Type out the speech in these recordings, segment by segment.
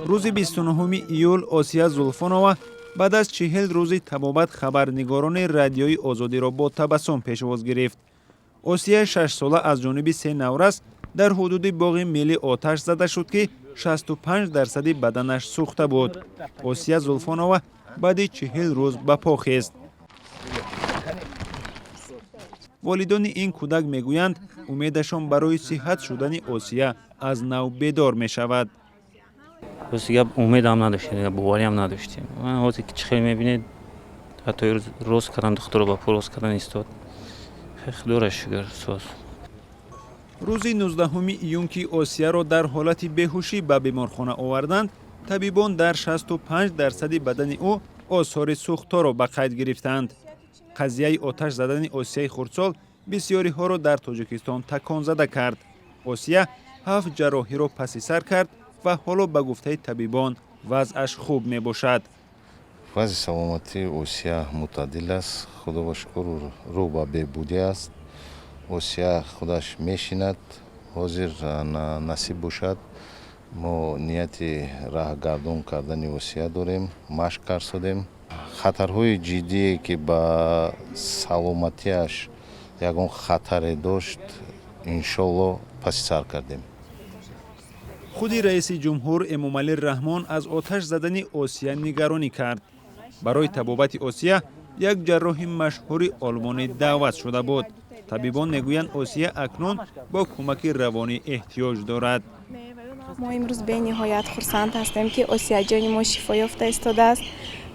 Рӯзи 29 июл Осия Зулфонова баъд аз 40 рӯзи табобат хабарнигорони Радиои Озодиро бо табассум пешвоз гирифт. Осияи 6-сола аз ҷониби се наврас дар ҳудуди боғи миллӣ оташ зада шуд, ки 65 дарсади баданаш сӯхта буд. Осия Зулфонова баъди 40 рӯз ба по хест. Волидони ин кӯдак мегӯянд, умедашон барои сиҳат шудани Осия аз нав бедор мешавад. Рости гап, умедам надоштем, бовариам надоштем. Ҳозир ки чӣ хеле мебинед, ҳатто рост кардан, духтуро ба пул рост кардан истод. Худоро шукр, соз. Рӯзи 19 июн, ки Осияро дар ҳолати беҳушӣ ба беморхона оварданд, табибон дар 65 дарсади бадани ӯ осори сӯхторо ба қайд гирифтанд. Қазияи оташ задани Осияи хурдсол бисёриҳоро дар Тоҷикистон таконзада кард. Осия ҳафт ҷарроҳиро паси сар кард ва ҳоло, ба гуфтаи табибон, вазъаш хуб мебошад. Вазъи саломатии Осия мӯътадил аст, худоба шукр, рӯ ба беҳбудӣ аст. Осия худаш мешинад ҳозир. Насиб бошад, мо нияти раҳгардон кардани Осия дорем, машқ карсодем. Хатарҳои ҷиддие, ки ба саломатиаш ягон хатаре дошт, иншолло, паси сар кардем. Худи раиси ҷумҳур Эмомалӣ Раҳмон аз оташ задани Осия нигаронӣ кард. Барои табобати Осия як ҷарроҳи машҳури олмонӣ даъват шуда буд. Табибон мегӯянд, Осия акнун бо кӯмаки равонӣ эҳтиёҷ дорад. Мо имрӯз бениҳоят хурсанд ҳастем, ки Осияҷони мо шифо ёфта истодааст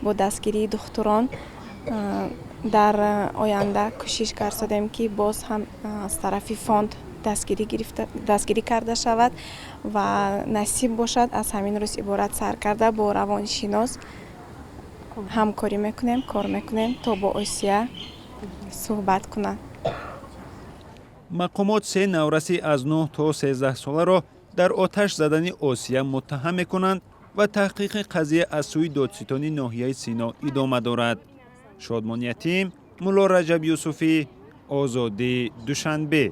бо дастгирии духтурон. Дар оянда кӯшиш карсодем, ки боз ҳам аз тарафи фонд дастгирӣ карда шавад ва насиб бошад, аз ҳамин рӯз иборат сар карда бо равоншинос ҳамкорӣ мекунем, кор мекунем, то бо Осия суҳбат кунад. Мақомот се навраси аз 9 то 13 соларо дар оташ задани Осия муттаҳам мекунанд ва таҳқиқи қазия аз сӯи додситони ноҳияи Сино идома дорад. Шодмон Ятим, Мулло Раҷаб Юсуфӣ, Озодӣ, Душанбе.